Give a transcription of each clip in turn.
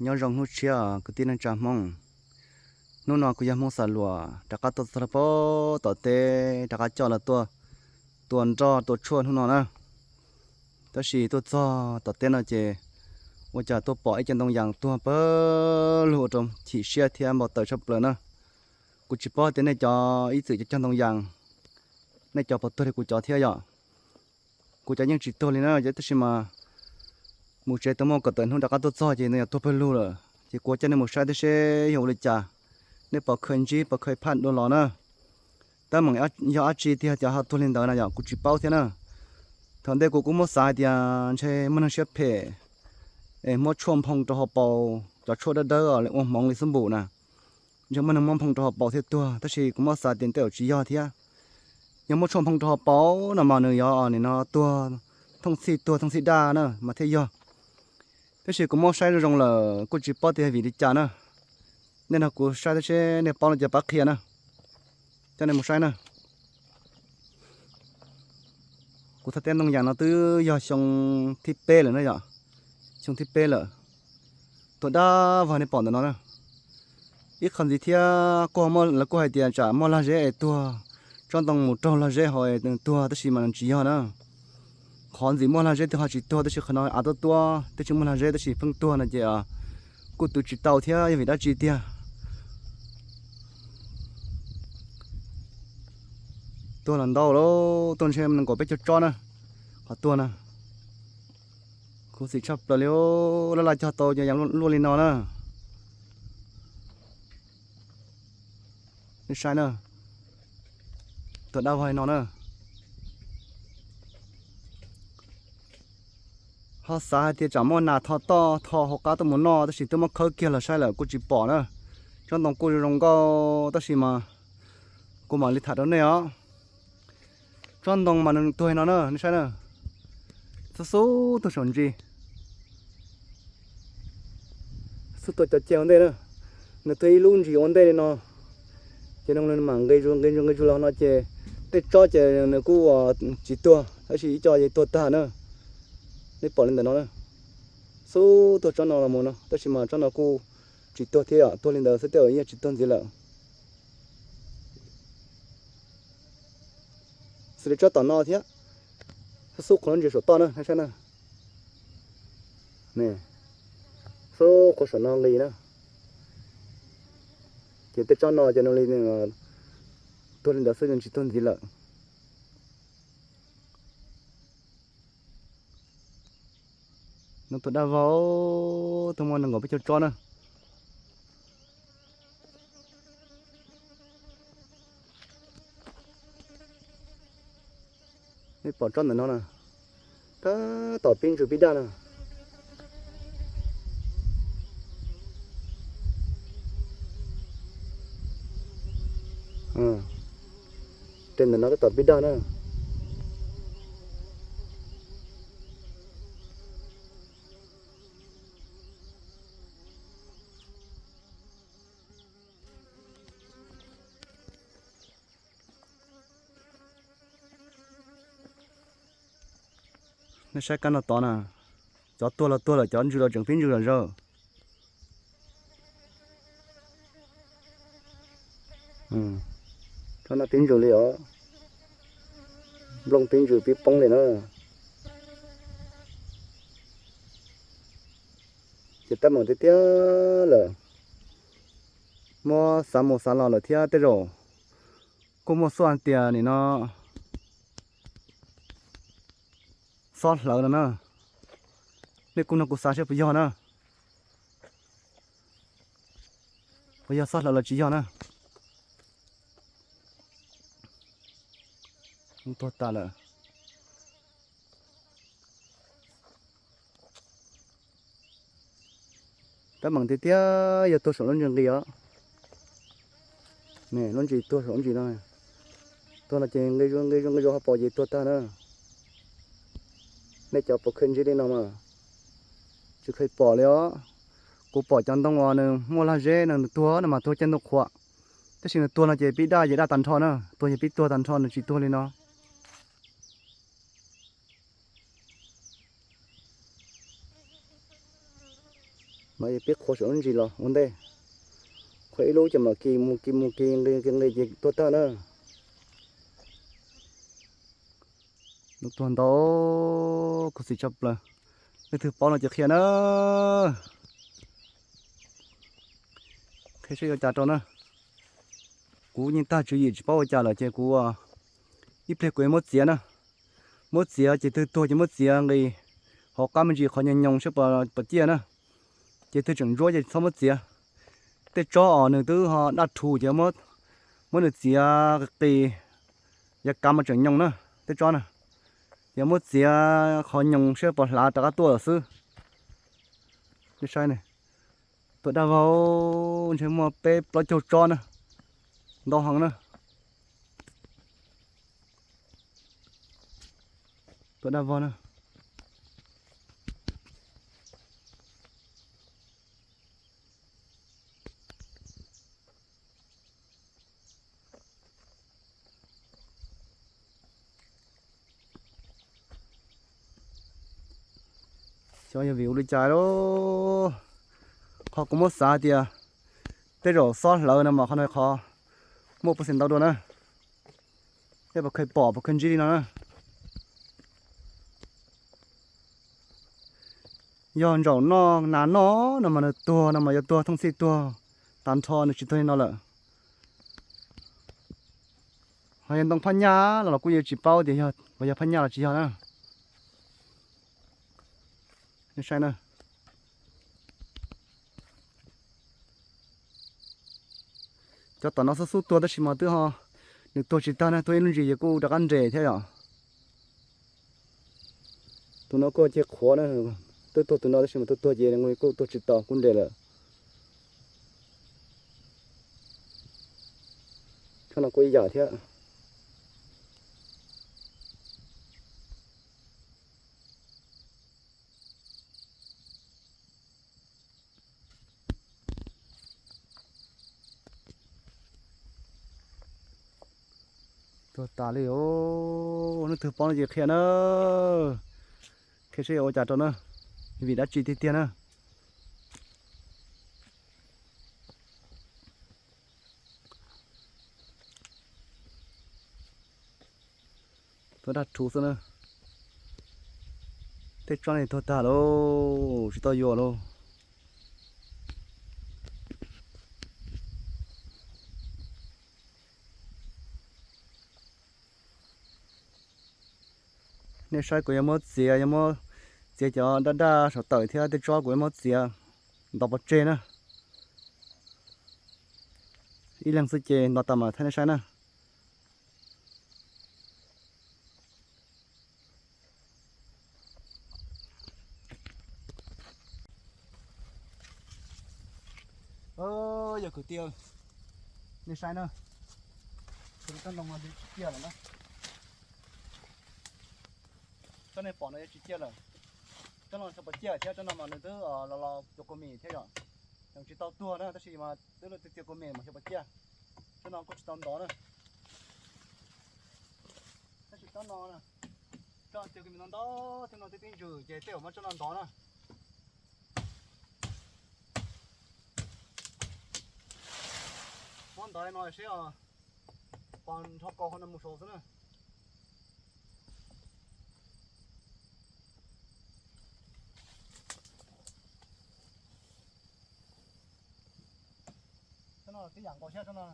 Nyob zoo hnub tshiab kwv tij neej tsa Hmoob. Hnub no kuv yog Hmoob Xav Luas rov qab tuaj txog rau pem tom teb, rov qab coj los tuaj tua nroj tua tshuaj hnub no na. Tab sis tuaj txog tom teb no ces ua cas tuaj pom ib co ntoo yas tuag pawg lug ua rau chim siab thiab npau taws tshaj plaws na. Kuv tsis paub tias nej cov ib txwm cov cog ntoo yas, nej cov puas tuag li kuv cov thiab yom. Kuv cov yeej tsis tuag li na, tab sis mas mus tsev tau muaj kaum tawm hnub rov qab tuaj txog ces ntoo yas tuag pawg lug lawm. Ces kuv coj nej mus saib thiab seb yog ua li cas, nej puas kheev ntsib puas kheev phaj dua los na. Tab meem yog dab tsi tiag ces ho tuag li ntawd na yom, kuv tsis paub thiab na. Thaum ntej kuv kuj muab xav hais tias ntshe muaj neeg siab phem es muab tshuaj nphoo rau hauv paus, cov tshuaj dawb dawb li ua hmoov li xub npum na. Ntshe muaj neeg muab nphoo rau hauv paus thiaj tuag, tab sis kuv muab xav tias tej zaum tsis yog thiab. Yog muab tshuaj nphoo rau hauv paus no mas nws yog nim no tuag, thooj txhij tuag thooj txhij daj na mas thiaj yog. Tab sis kuv muab saib zoo zoo lawm kuj tsis paub tias vim li cas na. Nej nrog kuv saib thiab seb nej paub no ces pab qhia na. Coj nej mus saib na. Kuv thaj teb ntoo yas no twb yog xyoo thib peb lawm na yom. Xyoo thib peb lawm. Tuag dab vog nej pom ntawm no na. Ib qho ntxiv thiab kuj, lawv kuj hais tias tsam muaj lag zeb es tuag, tsob ntoo mus raug lag zeb hauv es tuag, tab sis mas nws tsis yog na. Qhov ntxiv muaj lag zeb twb ho tsis tuag, tab sis qhov no av tuab tuab twb tsis muaj lag zeb tab sis pheej tuag no ces kuj twv tsis tau thiab yog vim dab tsi tiag. Tuag los ntau lawm, tuag ntshe nees nkaum peb caug tsob na. Qhov tuag na, khuv xim tshaj plaws li, laj laj cog tau ces yam luaj li no na. Nej saib na, tuag dab vog li no na. Ho xav hais tias tsam muaj nas tho toj tho hauv qab tuaj mus noj, tab sis twb muab khawb kiag los saib lawm kuj tsis pom na. Tsob ntoo kuj zoo nkauj tab sis mas kuv mam li tham rau nej os. Tsob ntoo mas nws tuag li no na, nej saib na. Xub xub tuag saum ntsis, xub tuag cov ceg ua ntej na. Nws tuag ib lub ntsis ua ntej li no, ces nws mam nqis zus nqis zus nqis zus los no ces tej tsob ces nws kuj tsis tuag tab sis ib co ces tuag tag na. Nej pom li ntawm no na, xub tuag tsob no los mus no, tab sis mas tsob no kuj tsis tuag thiab, tuag li ntawd xwb tej zaum yeej tsis tuag ntxiv lawm. Xws li tsob tom no thiab, xub xub qhov lub ntsis saum toj na, nej saib na. Xub qhov saum no nqis na, ces tej tsob no ces nws li tuag li ntawd xwb, nws tsis tuag ntxiv lawm. No tuag dab vog, tuag muaj nees nkaum peb caug tsob na. Nej pom tsob ntawm no na, tab tom pib ntsws pib daj na. Tej ntawm no tab tom pib daj na. Nej saib kab no tod na, cov tuag los tuag lawm, cov ntsws los tseem pib ntsws zom zaws. Tsob no pib ntsws li os, nplooj pib ntsws pib poob li na. Ces teeb meem tiag tiag lawm, muab xav mus xav los lawm thiab tej zaum kuj muaj xub hais tias nim no xob hlawv no na. Nej kuj nrog kuv xav seb puas yog na, puas yog xob hlawv los tsis yog na. Tuag tas lawm. Teeb meem tiag tiag yog tuag saum lub ntsis nqis os. Lub ntsis tuag saum lub ntsis no, tuag no ces nqi zuj nqi zuj nqi zuj hauv paus ces tuag tag na. Nej cov puas kheev ntsib li no mas tsis kheev pom li os. Kuv pom cov ntoo uas nws muaj lag zeb no nws tuag no mas tuag caij ntuj qhuav, tab sis nws tuag no ces pib daj ces daj tag nrho na, tuag ces pib tuag tag nrho, nws tsis tuag li no. Peb qhuav saum lub ntsis los ua ntej, qhuav ib lub ces mam kis mus kis mus kis nqis nqis nqis ces tuag tag na. Nws tuag ntau, khuv xim tshaj plaws. Leej twg paub no ces qhia na. Qhia saib yuav cas rau na. Kuv yeej tag tswv yim tsis paub ua cas lawm ces kuv, ib pliag kuv yuav muab txiav na. Muab txiav ces twg tuag ces muab txiav nqis hauv qab me ntsis qhov nyoos nyoos saib puas ciaj na. Ces twg tseem ntsuab ces txhob muab txiav. Tej tsob os nws twb ho daj rhuv ces muab nws txiav qis qis, yav kav mas tseem nyoos na, tej tsob na. Ces muab txiav qhov nyoos saib puas hlav rov qab tuaj lawm xwb. Saib, tuag daj vog, ntshe muaj peb plaub caug tsob na, ntau heev na. Tuag daj vog na. Xyov yog vim ua li cas lauj. Qhov kuv muab xav tias tej zaum xob hlawv no mas qhov no qhov muaj pov xim ntau dua na. Tej puas kheev pom puas kheev ntsib li no na. Yog ntsaum noj nas noj no mas nws tuag no mas yuav tuag thooj txhij tuag tag nrho, nws tsis tuag li no lawm. Ho yog ntoo phab nyaj los los kuj yuav tsis paub tias yog, yog phab nyaj los tsis yog na. Saib na. Cov tom no xub xub tuag tab sis mas twb ho, nws tuag tsis tag na, tuag ib lub ntsis ces kuj rov qab nres thiab yom. Tus no kuj ceg qhuav na, twb tuag tus no tab sis mas tus tuag ces kuj tuag tsis tau, kuj nres lawm. Tsob no kuj ib yam thiab. Tuag tas li os, leej twg paub no ces qhia na. Qhia seb yuav ua cas rau na, vim dab tsi tiag tiag na. Tuag daj rhuv xwb na. Tej tsob ne tuag tag lauj, tsis tau yuav lauj. Nej saib kuv yuav muab txiav, yuav muab txiav cov daj daj saum tawm thiab tej tsob kuv yuav muab txiav ntov pov tseg na. Ib leeg xwb ces ntov tas mam thaij nej saib na. Yog kwv tij, nej saib na, tsob ntoo no tsis ciaj lawm na. Tsob nej pom no yuav tsis ciaj lawm. Tsob no tsis pom ciaj thiab, tsob no mas nws twb los los cua kua mis thiab yom. Nws tsis tau tuag na tab sis mas twb los cua kua mis mas tsis pom ciaj. Tsob no kuj tsis tau ntov na. Tab sis tsob no, tsob cua kua mis no ntau, tsob no twb tib ntsws ces tej zaum muab tsob no ntov na. Muab ntov li no seb os, pos nrho kaus hauv no mus saud xwb na. Tsob no tib yam nkaus thiab tsob no.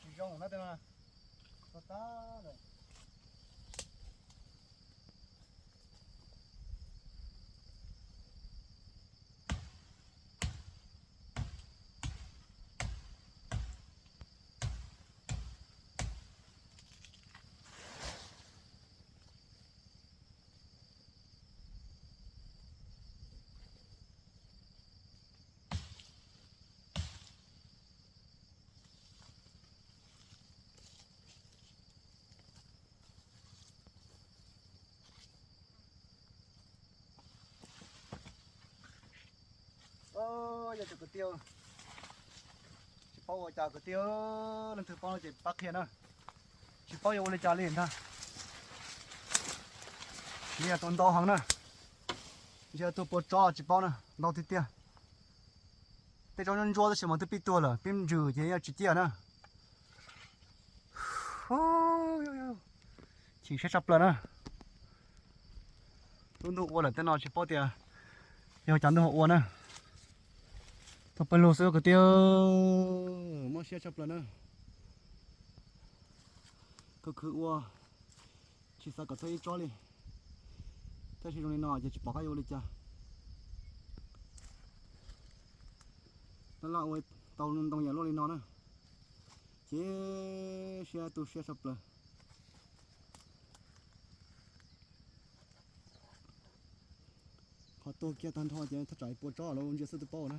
Tsis zoo na tej no. Tuag tag lawm. Kwv tij, tsis paub ua cas kwv tij, leej twg paub no ces pab qhia na. Tsis paub yuav ua li cas li ntag. Ntshe yog tus ntau heev na, ntshe yog tus pua tsob tsis paub na, ntau tiag tiag. Tej tsob ntsuab ntsuab tab sis mas twb pib tuag lawm, pib ntsws ces yeej tsis ciaj na. Chim siab tshaj plaws na. Lub ntuj ua lawm tej no tsis paub tias yog cov ntuj ho ua na. Tau pawg lug xwb kwv tij, mob siab tshaj plaws na. Khwv khwv ua, tsis xav kom txog ib tsob li. Tab sis zoo li no ces tsis pom qab yuav ua li cas. Laj laj ua tau ntoo yam luaj li no na, ces siab tu siab tshaj plaws. Qhov tuag kiag tag nrho ces thaj tsam pua tsob los ntsia xwb twb paub na.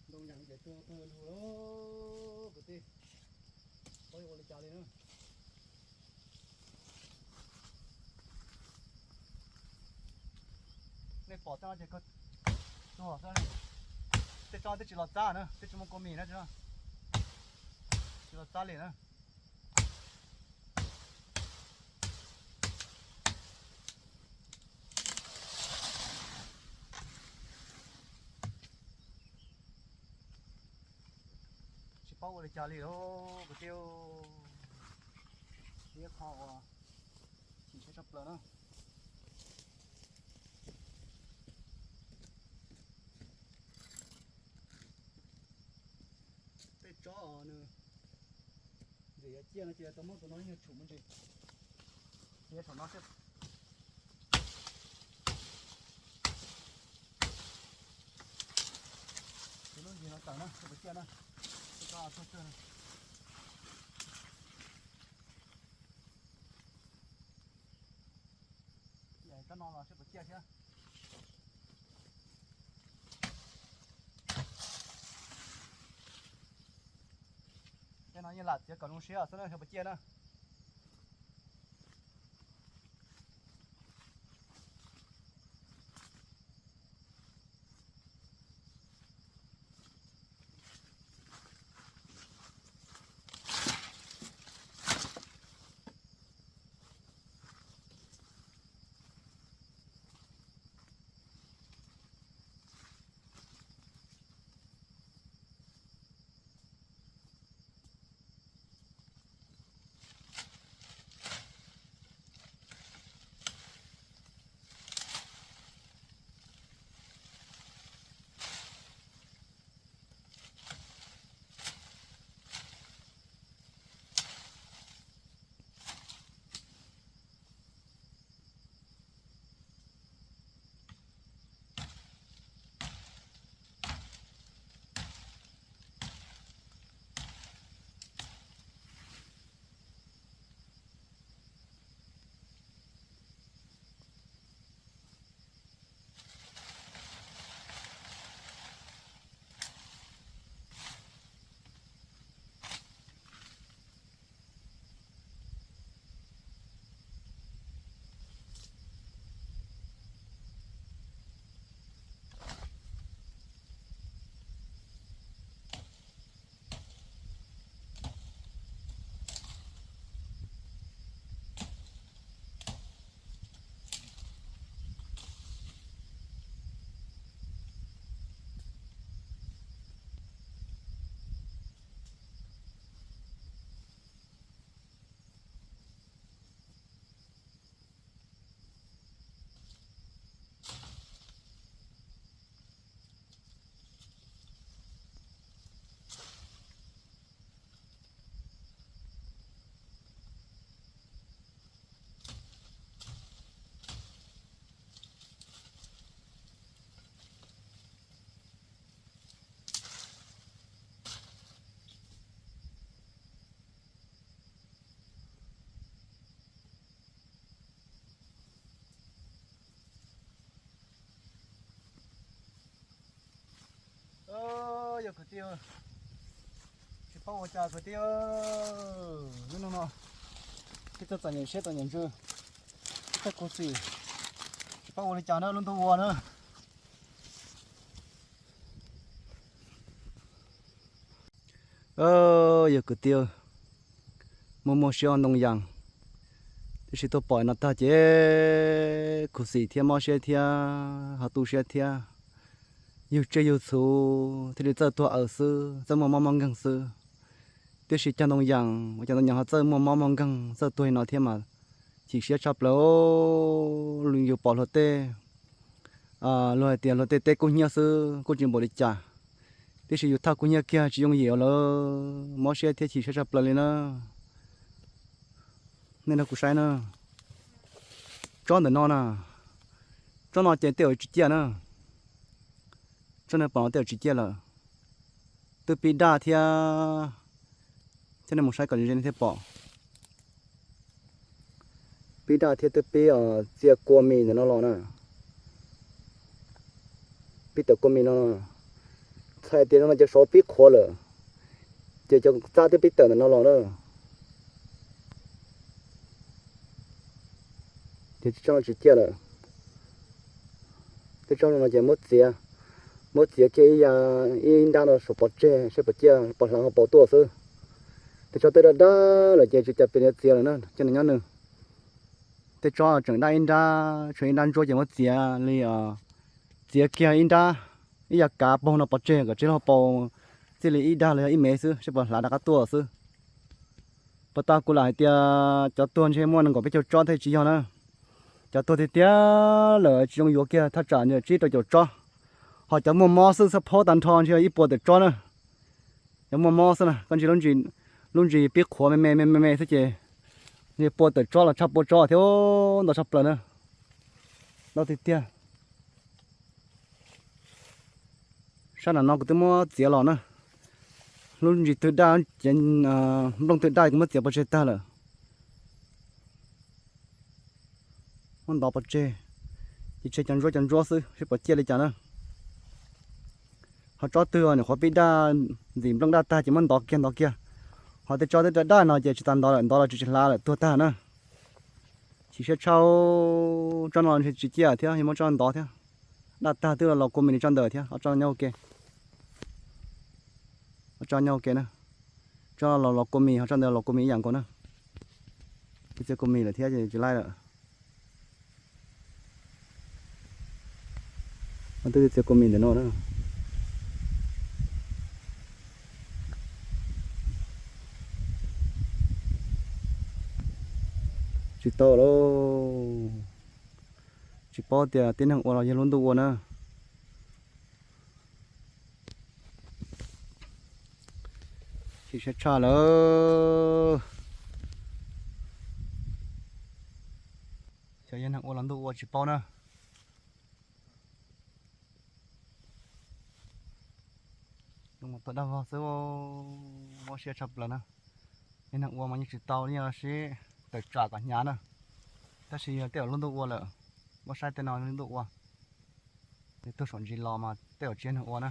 Ntoo yam no ces tuag pawg lug lawm kwv tij, paub yuav ua li cas li na. Nej pom tej no ces tuag xwb. Tej tsob twb tsis los txab na, twb tsis muaj kua mis na, tsis los txab li na. Tsis paub ua li cas li lauj kwv tij, ib qho uas chim siab tshaj plaws na. Tej tsob nws ntxim yuav ciaj no ces tau muab tus no nyuag tshum mus ntsis. Ces saum no thiab. Ces lub ntsis no tawm na, seb puas ciaj na. Tej tsob tuag tuag na. Tsob no los seb puas ciaj thiab. Tej no yeej lam txiav kom zoo siab xwb na, seb puas ciaj na. Yog kwv tij, tsis paub ua cas kwv tij, lub no no Txom nyem siab txom nyem ntsws, txoj khuv xim, tsis paub ua li cas na, lub ntuj ua na. Yog kwv tij, muaj muaj siab ntoo yas, tiam sis tuaj pom no tag ces khuv xim thiab mob siab thiab, ho tu siab thiab, yug tsiaj yug txhu thiaj li txawj tuag aws xwb, txawj muaj mob muaj nkeeg xwb. Tiam sis cog ntoo yas, ua cov ntoo yas ho txawj muaj mob muaj nkeeg, txawj tuag li no thiab mas chim siab tshaj plaws. Yus pom luag tej, luag hais tias luag tej teb kub hnyiab xwb kuj tsis npaum li cas, tiam sis yus thaj kub hnyiab kiag tsis yooj yim lawm, mob siab thiab chim siab tshaj plaws li na. Nej nrog kuv saib na, tsob ntawm no na, tsob no ces tej zaum tsis ciaj na, tsob no pom no tej zaum tsis ciaj lawm, twb pib daj thiab, thiab nej mus saib kom ze nej thiaj pom. Pib daj thiab twb pib txia kua mis ntawm no los na, pib tawm kua mis no, txhais tias no cov saud pib qhuav lawm, ces cov txab twb pib tawm ntawm no los na. Ces tsob no tsis ciaj lawm. Tej tsob no ces muab txiav, muab txiav kiag ib ya, ib nrab no saum pov tseg seb puas ciaj, puas hlav ho pauv tuaj xwb. Tej tsob twb daj daj lawm ces tsis cas pes li txiav lawm na, coj nws nyob nws. Tej tsob tseem daj ib nrab, tshuav ib nrab ntsuab ces muab txiav li, txiav kiag ib nrab, ib ya kav paug no pov tseg kom tsis los pauv txij li ib dag los yog ib mev xwb seb puas hlav rov qab tuaj xwb. Puas tau kuv lam hais tias cov tuag ntshe muaj nees nkaum peb caug tsob thiaj tsis yog na. Cov tuag tiag tiag lawm tsis zoo yuav kiag, thaj tsam ntshe tsib rau caum tsob. Ho cov muaj mob xwb xab phaub tag nrho ntshe ib puas tawm tsob na. Cov muaj mob xwb na, koj ntsia lub ntsis pib qhuav me me me me me xwb ces ntshe pua tawm tsob los tshaj pua tsob thiab, ntau tshaj plaws na. Ntau tiag tiag. Sab nram no kuv twb muab txiav los na. Lub ntsis twg daj, cev nplooj twg daj kuv muab txiav pov tseg tag lawm. Muab ntov pov tseg, ces tseg cov ntsuab cov ntsuab xwb seb puas ciaj li cas na. Ho tsob twg nyuam qhuav pib daj, ntxim nplooj daj tag ces muab ntov kiag ntov kiag. Ho tej tsob twb daj daj no ces tsis tas ntov lawm, ntov los tsis tsis hlav lawm, tuag tag na. Chim siab tshaj, tsob no ntshe tsis ciaj thiab, yog muab tsob no ntov thiab. Daj tag twb los los kua mis li tsob ntawd thiab, ob tsob no nyob ua ke. Ob tsob nyob ua ke na. Tsob no los los kua mis, ho tsob ntawd los kua mis ib yam nkaus na. Twb txiav kua mis lawm thiab ces tsis laib lawm. Twb txiav kua mis ntawm no na. Tsis tau lauj. Tsis paub tias tib neeg ua los yog lub ntuj ua na. Chim siab tshaj lawm. Xyov yog neeg ua los ntuj ua tsis paub na. Tuaj dag vog xwb, mob siab tshaj plaws na. Yog neeg ua mas yeej tsis tau li los sib tawm tsam kom hnyav na. Tab sis yog tej zaum lub ntuj ua lawm, muab saib tej no lub ntuj ua. Nws tuag saum ntsis los mas tej zaum tsis yog neeg ua na.